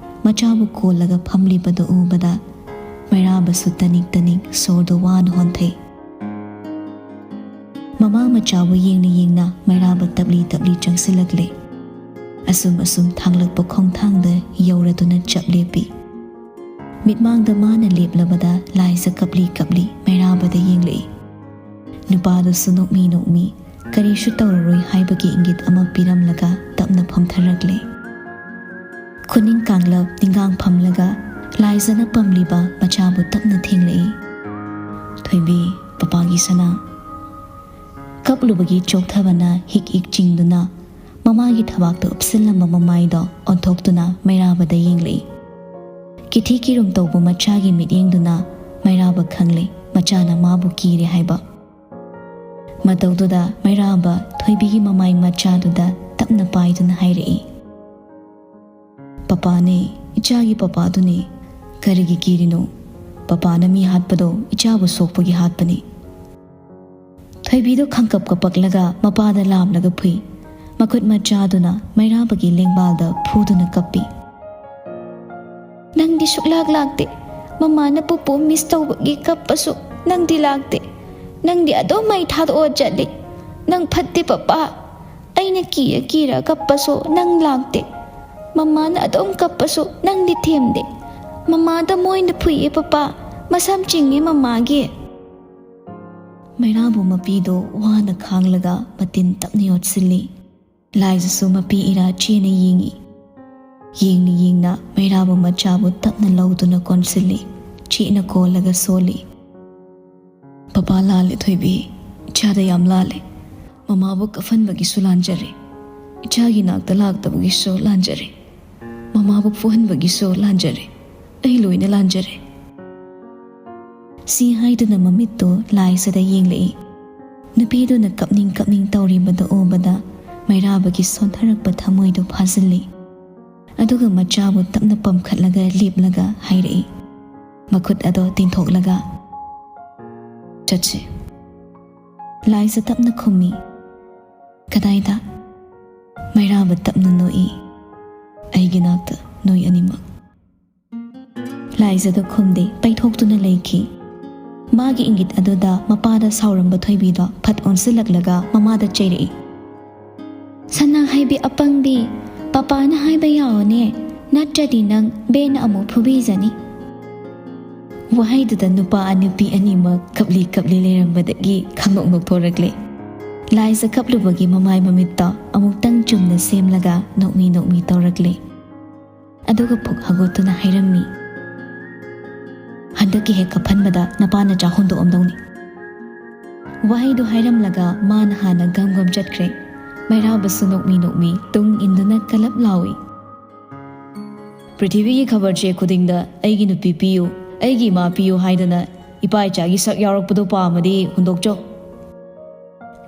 ꯃꯆꯥꯕꯨ ꯀꯣꯜꯂꯒ ꯐꯝꯂꯤꯕꯗꯨ ꯎꯕꯗ ꯃꯩꯔꯥꯕꯁꯨ ꯇꯅꯤꯛ ꯇꯅꯤꯛ ꯁꯣꯔꯗꯨ ꯋꯥꯅ ꯍꯣꯟꯊꯩ꯫ ꯃꯃꯥ ꯃꯆꯥꯕꯨ ꯌꯦꯡꯅ ꯌꯦꯡꯅ ꯃꯩꯔꯥꯕ ꯇꯞꯂꯤ ꯇꯞꯂꯤ ꯆꯪꯁꯤꯜꯂꯛꯂꯦ꯫ ꯑꯁꯨꯝ ꯑꯁꯨꯝ ꯊꯥꯡꯂꯛꯄ ꯈꯣꯡꯊꯥꯡꯗ ꯌꯧꯔꯗꯨꯅ ꯆꯞ ꯂꯦꯞꯄꯤ꯫ ꯃꯤꯠꯃꯥꯡꯗ ꯃꯥꯅ ꯂꯦꯞꯂꯕꯗ ꯂꯥꯏꯖ ꯀꯞꯂꯤ ꯀꯞꯂꯤ ꯃꯩꯔꯥꯕꯗ ꯌꯦꯡꯂꯛꯏ꯫ ꯅꯨꯄꯥꯗꯨꯁꯨ ꯅꯣꯛꯃꯤ ꯅꯣꯛꯃꯤ ꯀꯔꯤꯁꯨ ꯇꯧꯔꯔꯣꯏ ꯍꯥꯏꯕꯒꯤ ꯏꯪꯒꯤꯠ ꯑꯃ ꯄꯤꯔꯝꯂꯒ ꯇꯞꯅ ꯐꯝꯊꯔꯛꯂꯦ꯫ ꯈꯨꯅꯤꯡ ꯀꯥꯡꯂꯞ ꯅꯤꯡꯒꯥꯡ ꯐꯝꯂꯒ ꯂꯥꯏꯖꯅ ꯄꯝꯂꯤꯕ ꯃꯆꯥꯕꯨ ꯇꯞꯅ ꯊꯦꯡꯂꯛꯏ꯫ "ꯊꯣꯏꯕꯤ, ꯄꯄꯥꯒꯤ ꯁꯅꯥ꯫" ꯀꯞꯂꯨꯕꯒꯤ ꯆꯣꯛꯊꯕꯅ ꯍꯤꯛ ꯍꯤꯛ ꯆꯤꯡꯗꯨꯅ ꯃꯃꯥꯒꯤ ꯊꯕꯥꯛꯇ ꯎꯞꯁꯤꯜꯂꯝꯕ ꯃꯃꯥꯏꯗꯣ ꯑꯣꯟꯊꯣꯛꯇꯨꯅ ꯃꯩꯔꯥꯕꯗ ꯌꯦꯡꯂꯛꯏ꯫ ꯏꯊꯤ ꯀꯤꯔꯨꯝ ꯇꯧꯕ ꯃꯆꯥꯒꯤ ꯃꯤꯠꯌꯦꯡꯗꯨꯅ ꯃꯩꯔꯥꯕ ꯈꯪꯂꯦ ꯃꯆꯥꯅ ꯃꯥꯕꯨ ꯀꯤꯔꯦ ꯍꯥꯏꯕ꯫ ꯃꯇꯧꯗꯨꯗ ꯃꯩꯔꯥꯕ ꯊꯣꯏꯕꯤꯒꯤ ꯃꯃꯥꯏ ꯃꯆꯥꯗꯨꯗ ꯇꯞꯅ ꯄꯥꯏꯗꯨꯅ ꯍꯥꯏꯔꯛꯏ, "ꯄꯄꯥꯅꯦ, ꯏꯆꯥꯒꯤ ꯄꯄꯥꯗꯨꯅꯦ꯫ ꯀꯔꯤꯒꯤ ꯀꯤꯔꯤꯅꯣ? ꯄꯄꯥꯅ ꯃꯤ ꯍꯥꯠꯄꯗꯣ ꯏꯆꯥꯕꯨ ꯁꯣꯛꯄꯒꯤ ꯍꯥꯠꯄꯅꯤ꯫" ꯊꯣꯏꯕꯤꯗꯣ ꯈꯪꯀꯞ ꯀꯄꯛꯂꯒ ꯃꯄꯥꯗ ꯂꯥꯝꯂꯒ ꯐꯨꯏ꯫ ꯃꯈꯨꯠ ꯃꯆꯥꯗꯨꯅ ꯃꯩꯔꯥꯕꯒꯤ ꯂꯦꯡꯕꯥꯜꯗ ꯐꯨꯗꯨꯅ ꯀꯞꯄꯤ꯫ "ꯅꯪꯗꯤ ꯁꯨꯛꯂꯥꯛ ꯂꯥꯛꯇꯦ꯫ ꯃꯃꯥꯅ ꯄꯨꯄꯨ ꯃꯤꯁ ꯇꯧꯕꯒꯤ ꯀꯞꯄꯁꯨ ꯅꯪꯗꯤ ꯂꯥꯛꯇꯦ꯫ ꯅꯪꯗꯤ ꯑꯗꯨꯝ ꯃꯩ ꯊꯥꯗꯣꯛꯑ ꯆꯠꯂꯤ꯫ ꯅꯪ ꯐꯠꯇꯦ ꯄꯄꯥ꯫ ꯑꯩꯅ ꯀꯤꯔ ꯀꯤꯔ ꯀꯞꯄꯁꯨ ꯅꯪ ꯂꯥꯛꯇꯦ꯫ ꯃꯃꯥꯅ ꯑꯗꯨꯝ ꯀꯞꯄꯁꯨ ꯅꯪꯗꯤ ꯊꯦꯝꯗꯦ꯫ ꯃꯃꯥꯗ ꯃꯣꯏꯅ ꯐꯨꯏꯌꯦ ꯄꯄꯥ꯫ ꯃꯁꯝ ꯆꯤꯡꯉꯦ ꯃꯃꯥꯒꯤ꯫" ꯃꯩꯔꯥꯕꯨ ꯃꯄꯤꯗꯣ ꯋꯥꯅ ꯈꯥꯡꯂꯒ ꯃꯇꯤꯟ ꯇꯞꯅ ꯌꯣꯠꯁꯤꯜꯂꯤ꯫ ꯂꯥꯏꯖꯁꯨ ꯃꯄꯤ ꯏꯔꯥ ꯆꯦꯅ ꯌꯦꯡꯏ꯫ ꯌꯦꯡꯅ ꯌꯦꯡꯅ ꯃꯩꯔꯥꯕ ꯃꯆꯥꯕꯨ ꯇꯞꯅ ꯂꯧꯗꯨꯅ ꯀꯣꯟꯁꯤꯜꯂꯤ꯫ ꯆꯦꯠꯅ ꯀꯣꯜꯂꯒ ꯁꯣꯜꯂꯤ꯫ "ꯄꯄꯥ ꯂꯥꯜꯂꯦ ꯊꯣꯏꯕꯤ, ꯏꯆꯥꯗ ꯌꯥꯝ ꯂꯥꯜꯂꯦ꯫ ꯃꯃꯥꯕꯨ ꯀꯞꯍꯟꯕꯒꯤꯁꯨ ꯂꯥꯟꯖꯔꯦ꯫ ꯏꯆꯥꯒꯤ ꯅꯥꯛꯇ ꯂꯥꯛꯇꯕꯒꯤꯁꯨ ꯂꯥꯟꯖꯔꯦ꯫ ꯃꯃꯥꯕꯨ ꯐꯨꯍꯟꯕꯒꯤꯁꯨ ꯂꯥꯟꯖꯔꯦ꯫ ꯑꯩ ꯂꯣꯏꯅ ꯂꯥꯟꯖꯔꯦ꯫" ꯁꯤ ꯍꯥꯏꯗꯨꯅ ꯃꯃꯤꯠꯇꯨ ꯂꯥꯏꯁꯤꯗ ꯌꯦꯡꯂꯛꯏ꯫ ꯅꯨꯄꯤꯗꯨꯅ ꯀꯞꯅꯤꯡ ꯀꯞꯅꯤꯡ ꯇꯧꯔꯤꯕꯗꯨ ꯎꯕꯗ ꯃꯩꯔꯥꯕꯒꯤ ꯁꯣꯟꯊꯔꯛꯄ ꯊꯃꯣꯏꯗꯨ ꯐꯥꯖꯤꯜꯂꯤ꯫ ꯑꯗꯨꯒ ꯃꯆꯥꯕꯨ ꯇꯞꯅ ꯄꯝꯈꯠꯂꯒ ꯂꯦꯞꯂꯒ ꯍꯥꯏꯔꯛꯏ, ꯃꯈꯨꯠ ꯑꯗꯣ ꯇꯤꯡꯊꯣꯛꯂꯒ, "ꯆꯠꯁꯤ꯫" ꯂꯥꯏꯖ ꯇꯞꯅ ꯈꯨꯝꯃꯤ, "ꯀꯗꯥꯏꯗ?" ꯃꯩꯔꯥꯕ ꯇꯞꯅ ꯅꯣꯛꯏ, "ꯑꯩꯒꯤ ꯅꯥꯛꯇ, ꯅꯣꯏ ꯑꯅꯤꯃꯛ꯫" ꯂꯥꯏꯖꯗꯣ ꯈꯨꯝꯗꯦ, ꯄꯩꯊꯣꯛꯇꯨꯅ ꯂꯩꯈꯤ꯫ ꯃꯥꯒꯤ ꯏꯪꯒꯤꯠ ꯑꯗꯨꯗ ꯃꯄꯥꯗ ꯁꯥꯎꯔꯝꯕ ꯊꯣꯏꯕꯤꯗꯣ ꯐꯠ ꯑꯣꯟꯁꯤꯜꯂꯛꯂꯒ ꯃꯃꯥꯗ ꯆꯩꯔꯛꯏ, "ꯁꯅꯥ ꯍꯥꯏꯕꯤ ꯑꯄꯪꯕꯤ, ꯄꯄꯥꯅ ꯍꯥꯏꯕ ꯌꯥꯎꯅꯦ, ꯅꯠꯇ꯭ꯔꯗꯤ ꯅꯪ ꯕꯦꯟꯅ ꯑꯃꯨꯛ ꯐꯨꯕꯤꯖꯅꯤ꯫" ꯋꯥꯍꯩꯗꯨꯗ ꯅꯨꯄꯥ ꯅꯨꯄꯤ ꯑꯅꯤꯃꯛ ꯀꯞꯂꯤ ꯀꯞꯂꯤ ꯂꯩꯔꯝꯕꯗꯒꯤ ꯈꯪꯅꯣꯛ ꯅꯣꯛꯊꯣꯔꯛꯂꯦ꯫ ꯂꯥꯏꯖ ꯀꯞꯂꯨꯕꯒꯤ ꯃꯃꯥꯏ ꯃꯃꯤꯠꯇ ꯑꯃꯨꯛꯇꯪ ꯆꯨꯝꯅ ꯁꯦꯝꯂꯒ ꯅꯣꯛꯃꯤ ꯅꯣꯛꯃꯤ ꯇꯧꯔꯛꯂꯦ꯫ ꯑꯗꯨꯒ ꯄꯨꯛ ꯍꯧꯒꯠꯇꯨꯅ ꯍꯥꯏꯔꯝꯃꯤ, "ꯍꯟꯗꯛꯀꯤ ꯍꯦꯛ ꯀꯞꯍꯟꯕꯗ ꯅꯄꯥ ꯅꯆꯥ ꯍꯨꯟꯗꯣꯛꯑꯝꯗꯧꯅꯤ꯫" ꯋꯥꯍꯩꯗꯨ ꯍꯥꯏꯔꯝꯂꯒ ꯃꯥꯅ ꯍꯥꯟꯅ ꯒꯝ ꯒꯝ ꯆꯠꯈ꯭ꯔꯦ꯫ ꯃꯩꯔꯥꯕꯁꯨ ꯅꯣꯛꯃꯤ ꯅꯣꯛꯃꯤ ꯇꯨꯡ ꯏꯟꯗꯨꯅ ꯀꯂꯞ ꯂꯥꯎꯏ꯫ ꯄ꯭ꯔꯤꯊꯤꯕꯤꯒꯤ ꯈꯕꯔ ꯆꯦ ꯈꯨꯗꯤꯡꯗ "ꯑꯩꯒꯤ ꯅꯨꯄꯤ ꯄꯤꯌꯨ, ꯑꯩꯒꯤ ꯏꯃꯥ ꯄꯤꯌꯨ" ꯍꯥꯏꯗꯅ ꯏꯄꯥ ꯏꯆꯥꯒꯤ ꯁꯛ ꯌꯥꯎꯔꯛꯄꯗꯣ ꯄꯥꯝꯃꯗꯤ ꯍꯨꯟꯗꯣꯛꯆꯧ꯫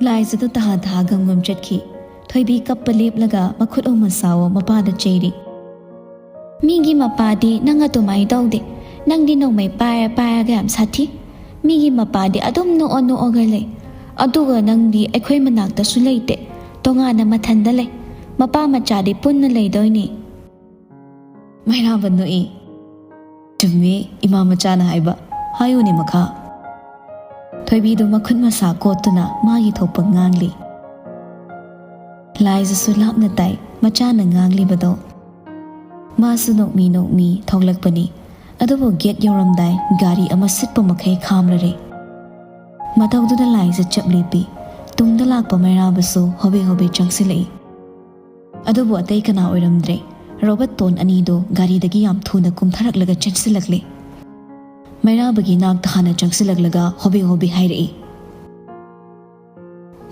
ꯂꯥꯏꯖꯗꯨ ꯇꯍꯥ ꯇꯍꯥ ꯒꯝꯒꯝ ꯆꯠꯈꯤ꯫ ꯊꯣꯏꯕꯤ ꯀꯞꯄ ꯂꯦꯞꯂꯒ ꯃꯈꯨꯠ ꯑꯣ ꯃꯁꯥꯋꯣ ꯃꯄꯥꯗ ꯆꯩꯔꯤ꯫ "ꯃꯤꯒꯤ ꯃꯄꯥꯗꯤ ꯅꯪ ꯑꯗꯨꯃꯥꯏ ꯇꯧꯗꯦ꯫ ꯅꯪꯗꯤ ꯅꯣꯡꯃꯩ ꯄꯥꯏꯔ ꯄꯥꯏꯔꯒ ꯌꯥꯝ ꯁꯥꯊꯤ꯫ ꯃꯤꯒꯤ ꯃꯄꯥꯗꯤ ꯑꯗꯨꯝ ꯅꯣꯛꯑ ꯅꯣꯛꯑꯒ ꯂꯩ꯫ ꯑꯗꯨꯒ ꯅꯪꯗꯤ ꯑꯩꯈꯣꯏ ꯃꯅꯥꯛꯇꯁꯨ ꯂꯩꯇꯦ꯫ ꯇꯣꯉꯥꯟꯅ ꯃꯊꯟꯗ ꯂꯩ꯫ ꯃꯄꯥ ꯃꯆꯥꯗꯤ ꯄꯨꯟꯅ ꯂꯩꯗꯣꯏꯅꯦ꯫" ꯃꯩꯔꯥꯕ ꯅꯣꯛꯏ꯫ "ꯆꯨꯝꯃꯤ ꯏꯃꯥ ꯃꯆꯥꯅ ꯍꯥꯏꯕ꯫ ꯍꯥꯏꯌꯨꯅꯦ ꯃꯈꯥ꯫" ꯊꯣꯏꯕꯤꯗꯨ ꯃꯈꯨꯠ ꯃꯁꯥ ꯀꯣꯠꯇꯨꯅ ꯃꯥꯒꯤ ꯊꯣꯛꯄ ꯉꯥꯡꯂꯤ꯫ ꯂꯥꯏꯖꯁꯨ ꯂꯥꯞꯅ ꯇꯥꯏ ꯃꯆꯥꯅ ꯉꯥꯡꯂꯤꯕꯗꯣ꯫ ꯃꯥꯁꯨ ꯅꯣꯛꯃꯤ ꯅꯣꯛꯃꯤ ꯊꯣꯛꯂꯛꯄꯅꯤ꯫ ꯑꯗꯨꯕꯨ ꯒꯦꯠ ꯌꯧꯔꯝꯗꯥꯏ ꯒꯥꯔꯤ ꯑꯃ ꯁꯤꯠꯄ ꯃꯈꯩ ꯈꯥꯝꯂꯔꯦ꯫ ꯃꯇꯧꯗꯨꯗ ꯂꯥꯏꯖ ꯆꯞ ꯂꯦꯞꯄꯤ꯫ ꯇꯨꯡꯗ ꯂꯥꯛꯄ ꯃꯩꯔꯥꯕꯁꯨ ꯍꯣꯕꯦ ꯍꯣꯕꯦ ꯆꯪꯁꯤꯜꯂꯛꯏ꯫ ꯑꯗꯨꯕꯨ ꯑꯇꯩ ꯀꯅꯥ ꯑꯣꯏꯔꯝꯗ꯭ꯔꯦ꯫ ꯔꯣꯕꯠ ꯇꯣꯟ ꯑꯅꯤꯗꯣ ꯒꯥꯔꯤꯗꯒꯤ ꯌꯥꯝ ꯊꯨꯅ ꯀꯨꯝꯊꯔꯛꯂꯒ ꯆꯦꯟꯁꯤꯜꯂꯛꯂꯦ꯫ ꯃꯩꯔꯥꯕꯒꯤ ꯅꯥꯛꯇ ꯍꯥꯟꯅ ꯆꯪꯁꯤꯜꯂꯛꯂꯒ ꯍꯣꯕꯦ ꯍꯣꯕꯦ ꯍꯥꯏꯔꯛꯏ꯫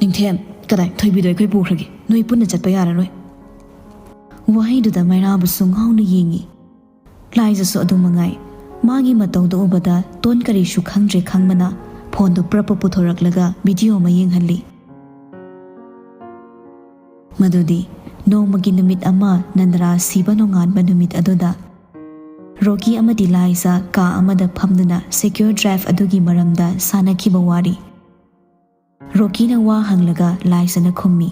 "ꯅꯤꯡꯊꯦꯝ, ꯀꯗꯥꯏ? ꯊꯣꯏꯕꯤꯗꯣ ꯑꯩꯈꯣꯏ ꯄꯨꯈ꯭ꯔꯒꯦ꯫ ꯅꯣꯏ ꯄꯨꯟꯅ ꯆꯠꯄ ꯌꯥꯔꯔꯣꯏ꯫" ꯋꯥꯍꯩꯗꯨꯗ ꯃꯩꯔꯥꯕꯁꯨ ꯉꯥꯎꯅ ꯌꯦꯡꯉꯤ꯫ ꯂꯥꯏꯖꯁꯨ ꯑꯗꯨ ꯃꯉꯥꯏ꯫ ꯃꯥꯒꯤ ꯃꯇꯧꯗꯨ ꯎꯕꯗ ꯇꯣꯟ ꯀꯔꯤꯁꯨ ꯈꯪꯗ꯭ꯔꯦ ꯈꯪꯕꯅ ꯐꯣꯟꯗꯨ ꯄ꯭ꯔꯞꯄ ꯄꯨꯊꯣꯔꯛꯂꯒ ꯚꯤꯗꯤꯑꯣ ꯑꯃ ꯌꯦꯡꯍꯜꯂꯤ꯫ ꯃꯗꯨꯗꯤ ꯅꯣꯡꯃꯒꯤ ꯅꯨꯃꯤꯠ ꯑꯃ ꯅꯟꯗꯔꯥ ꯁꯤꯕ ꯅꯣꯡꯉꯥꯟꯕ ꯅꯨꯃꯤꯠ ꯑꯗꯨꯗ ꯔꯣꯀꯤ ꯑꯃꯗꯤ ꯂꯥꯏꯖ ꯀꯥ ꯑꯃꯗ ꯐꯝꯗꯨꯅ ꯁꯦꯀ꯭ꯌꯨꯔ ꯗ꯭ꯔꯥꯏꯚ ꯑꯗꯨꯒꯤ ꯃꯔꯝꯗ ꯁꯥꯟꯅꯈꯤꯕ ꯋꯥꯔꯤ꯫ ꯔꯣꯀꯤꯅ ꯋꯥ ꯍꯪꯂꯒ ꯂꯥꯏꯖꯅ ꯈꯨꯝꯃꯤ꯫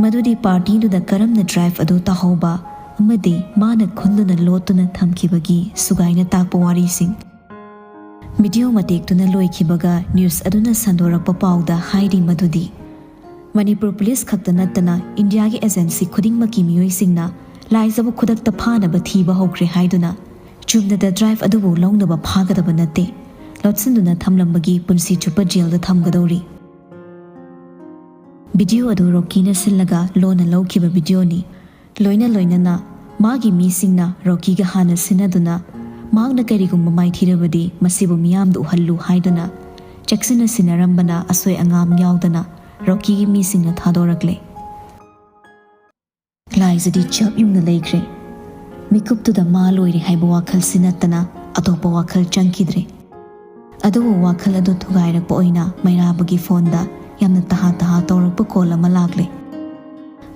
ꯃꯗꯨꯗꯤ ꯄꯥꯔꯇꯤꯗꯨꯗ ꯀꯔꯝꯅ ꯗ꯭ꯔꯥꯏꯚ ꯑꯗꯨ ꯇꯥꯍꯧꯕ ꯑꯃꯗꯤ ꯃꯥꯅ ꯈꯨꯟꯗꯨꯅ ꯂꯣꯠꯇꯨꯅ ꯊꯝꯈꯤꯕꯒꯤ ꯁꯨꯒꯥꯏꯅ ꯇꯥꯛꯄ ꯋꯥꯔꯤꯁꯤꯡ꯫ ꯚꯤꯗꯤꯑꯣ ꯃꯇꯦꯛꯇꯨꯅ ꯂꯣꯏꯈꯤꯕꯒ ꯅ꯭ꯌꯨꯁ ꯑꯗꯨꯅ ꯁꯟꯗꯣꯔꯛꯄ ꯄꯥꯎꯗ ꯍꯥꯏꯔꯤ ꯃꯗꯨꯗꯤ ꯃꯅꯤꯄꯨꯔ ꯄꯨꯂꯤꯁ ꯈꯛꯇ ꯅꯠꯇꯅ ꯏꯟꯗꯤꯌꯥꯒꯤ ꯑꯦꯖꯦꯟꯁꯤ ꯈꯨꯗꯤꯡꯃꯛꯀꯤ ꯃꯤꯑꯣꯏꯁꯤꯡꯅ ꯂꯥꯏꯖꯕꯨ ꯈꯨꯗꯛꯇ ꯐꯥꯅꯕ ꯊꯤꯕ ꯍꯧꯈ꯭ꯔꯦ ꯍꯥꯏꯗꯨꯅ ꯆꯨꯝꯅꯗ ꯗ꯭ꯔꯥꯏꯚ ꯑꯗꯨꯕꯨ ꯂꯧꯅꯕ ꯐꯥꯒꯗꯕ ꯅꯠꯇꯦ, ꯂꯣꯠꯁꯤꯟꯗꯨꯅ ꯊꯝꯂꯝꯕꯒꯤ ꯄꯨꯟꯁꯤ ꯆꯨꯞꯄ ꯖꯦꯜꯗ ꯊꯝꯒꯗꯧꯔꯤ꯫ ꯚꯤꯗꯤꯑꯣ ꯑꯗꯨ ꯔꯣꯀꯤꯅ ꯁꯤꯜꯂꯒ ꯂꯣꯟꯅ ꯂꯧꯈꯤꯕ ꯚꯤꯗꯤꯑꯣꯅꯤ꯫ ꯂꯣꯏꯅ ꯂꯣꯏꯅꯅ ꯃꯥꯒꯤ ꯃꯤꯁꯤꯡꯅ ꯔꯣꯀꯤꯒ ꯍꯥꯟꯅ ꯁꯤꯟꯅꯗꯨꯅ ꯃꯍꯥꯛꯅ ꯀꯔꯤꯒꯨꯝꯕ ꯃꯥꯏꯊꯤꯔꯕꯗꯤ ꯃꯁꯤꯕꯨ ꯃꯤꯌꯥꯝꯗ ꯎꯍꯜꯂꯨ ꯍꯥꯏꯗꯨꯅ ꯆꯦꯛꯁꯤꯟꯅ ꯁꯤꯟꯅꯔꯝꯕꯅ ꯑꯁꯣꯏ ꯑꯉꯥꯝ ꯌꯥꯎꯗꯅ ꯔꯣꯀꯤꯒꯤ ꯃꯤꯁꯤꯡꯅ ꯊꯥꯗꯣꯔꯛꯂꯦ꯫ ꯂꯥꯏꯖꯗꯤ ꯆꯞ ꯌꯨꯡꯅ ꯂꯩꯈ꯭ꯔꯦ꯫ ꯃꯤꯀꯨꯞꯇꯨꯗ ꯃꯥ ꯂꯣꯏꯔꯦ ꯍꯥꯏꯕ ꯋꯥꯈꯜꯁꯤ ꯅꯠꯇꯅ ꯑꯇꯣꯞꯄ ꯋꯥꯈꯜ ꯆꯪꯈꯤꯗ꯭ꯔꯦ꯫ ꯑꯗꯨꯕꯨ ꯋꯥꯈꯜ ꯑꯗꯨ ꯊꯨꯒꯥꯏꯔꯛꯄ ꯑꯣꯏꯅ ꯃꯩꯔꯥꯕꯒꯤ ꯐꯣꯟꯗ ꯌꯥꯝꯅ ꯇꯍꯥ ꯇꯍꯥ ꯇꯧꯔꯛꯄ ꯀꯣꯜ ꯑꯃ ꯂꯥꯛꯂꯦ꯫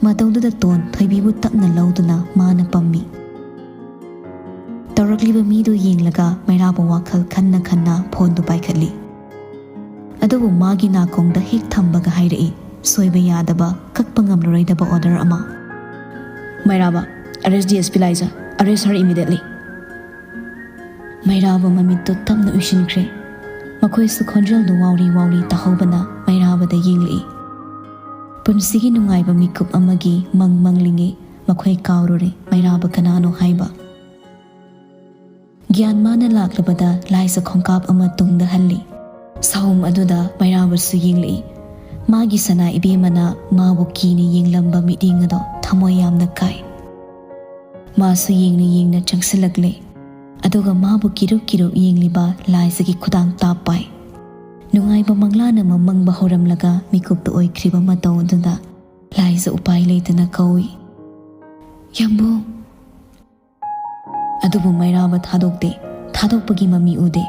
ꯃꯇꯧꯗꯨꯗ ꯇꯣꯟ ꯊꯣꯏꯕꯤꯕꯨ ꯇꯞꯅ ꯂꯧꯗꯨꯅ ꯃꯥꯅ ꯄꯝꯃꯤ꯫ ꯇꯧꯔꯛꯂꯤꯕ ꯃꯤꯗꯨ ꯌꯦꯡꯂꯒ ꯃꯩꯔꯥꯕ ꯋꯥꯈꯜ ꯈꯟꯅ ꯈꯟꯅ ꯐꯣꯟꯗꯨ ꯄꯥꯏꯈꯠꯂꯤ꯫ ꯑꯗꯨꯕꯨ ꯃꯥꯒꯤ ꯅꯥꯀꯣꯡꯗ ꯍꯦꯛ ꯊꯝꯕꯒ ꯍꯥꯏꯔꯛꯏ, ꯁꯣꯏꯕ ꯌꯥꯗꯕ, ꯀꯛꯄ ꯉꯝꯂꯔꯣꯏꯗꯕ ꯑꯣꯔꯗꯔ ꯑꯃ꯫ "Meiraba, arrest D S P ꯂꯥꯏꯖ, ꯑꯔꯦꯁ ꯍꯔ ꯏꯃꯤꯗꯦꯠꯂꯤ!" ꯃꯩꯔꯥꯕ ꯃꯃꯤꯠꯇꯨ ꯇꯞꯅ ꯎꯏꯁꯤꯟꯈ꯭ꯔꯦ꯫ ꯃꯈꯣꯏꯁꯨ ꯈꯣꯟꯖꯦꯜꯗꯨ ꯋꯥꯎꯔꯤ ꯋꯥꯎꯔꯤ ꯇꯥꯍꯧꯕꯅ ꯃꯩꯔꯥꯕꯗ ꯌꯦꯡꯂꯛꯏ꯫ ꯄꯨꯟꯁꯤꯒꯤ ꯅꯨꯡꯉꯥꯏꯕ ꯃꯤꯀꯨꯞ ꯑꯃꯒꯤ ꯃꯪ ꯃꯪꯂꯤꯉꯩ ꯃꯈꯣꯏ ꯀꯥꯎꯔꯨꯔꯦ ꯃꯩꯔꯥꯕ ꯀꯅꯥꯅꯣ ꯍꯥꯏꯕ꯫ ꯒ꯭ꯌꯥꯟ ꯃꯥꯅ ꯂꯥꯛꯂꯕꯗ ꯂꯥꯏꯖ ꯈꯣꯡꯀꯥꯞ ꯑꯃ ꯇꯨꯡꯗ ꯍꯜꯂꯤ꯫ ꯁꯥꯍꯨꯝ ꯑꯗꯨꯗ ꯃꯩꯔꯥꯕꯁꯨ ꯌꯦꯡꯂꯛꯏ꯫ ꯃꯥꯒꯤ ꯁꯅꯥ ꯏꯕꯦꯝꯃꯅ ꯃꯥꯕꯨ ꯀꯤꯅ ꯌꯦꯡꯂꯝꯕ ꯃꯤꯠꯌꯦꯡ ꯑꯗꯣ ꯊꯃꯣꯏ ꯌꯥꯝꯅ ꯀꯥꯏ꯫ ꯃꯥꯁꯨ ꯌꯦꯡꯅ ꯌꯦꯡꯅ ꯆꯪꯁꯤꯜꯂꯛꯂꯦ꯫ ꯑꯗꯨꯒ ꯃꯥꯕꯨ ꯀꯤꯔꯨꯞ ꯀꯤꯔꯨꯞ ꯌꯦꯡꯂꯤꯕ ꯂꯥꯏꯖꯒꯤ ꯈꯨꯗꯥꯡ ꯇꯥꯞ ꯄꯥꯏ꯫ ꯅꯨꯡꯉꯥꯏꯕ ꯃꯪꯂꯥꯟ ꯑꯃ ꯃꯪꯕ ꯍꯧꯔꯝꯂꯒ ꯃꯤꯀꯨꯞꯇ ꯑꯣꯏꯈ꯭ꯔꯤꯕ ꯃꯇꯧ ꯑꯗꯨꯗ ꯂꯥꯏꯖ ꯎꯄꯥꯏ ꯂꯩꯇꯅ ꯀꯧꯏ, "ꯌꯥꯝꯕꯨꯡ!" ꯑꯗꯨꯕꯨ ꯃꯩꯔꯥꯕ ꯊꯥꯗꯣꯛꯇꯦ, ꯊꯥꯗꯣꯛꯄꯒꯤ ꯃꯃꯤ ꯎꯗꯦ꯫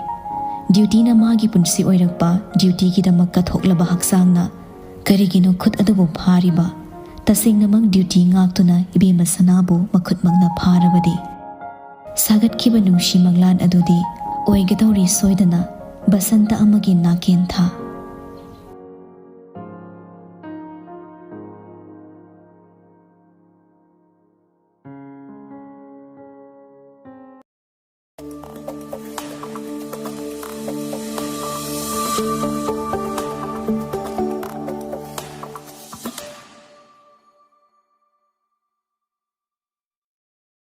ꯗ꯭ꯌꯨꯇꯤꯅ ꯃꯥꯒꯤ ꯄꯨꯟꯁꯤ ꯑꯣꯏꯔꯛꯄ, ꯗ꯭ꯌꯨꯇꯤꯒꯤꯗꯃꯛ ꯀꯠꯊꯣꯛꯂꯕ ꯍꯛꯆꯥꯡꯅ ꯀꯔꯤꯒꯤꯅꯣ ꯈꯨꯠ ꯑꯗꯨꯕꯨ ꯐꯥꯔꯤꯕ? ꯇꯁꯦꯡꯅꯃꯛ ꯗ꯭ꯌꯨꯇꯤ ꯉꯥꯛꯇꯨꯅ ꯏꯕꯦꯝꯃ ꯁꯅꯥꯕꯨ ꯃꯈꯨꯠꯃꯛꯅ ꯐꯥꯔꯕꯗꯤ? ꯁꯥꯒꯠꯈꯤꯕ ꯅꯨꯡꯁꯤ ꯃꯪꯂꯥꯟ ꯑꯗꯨꯗꯤ ꯑꯣꯏꯒꯗꯧꯔꯤ ꯁꯣꯏꯗꯅ, ꯕꯁꯟꯇ ꯑꯃꯒꯤ ꯅꯥꯀꯦꯟ ꯊꯥ꯫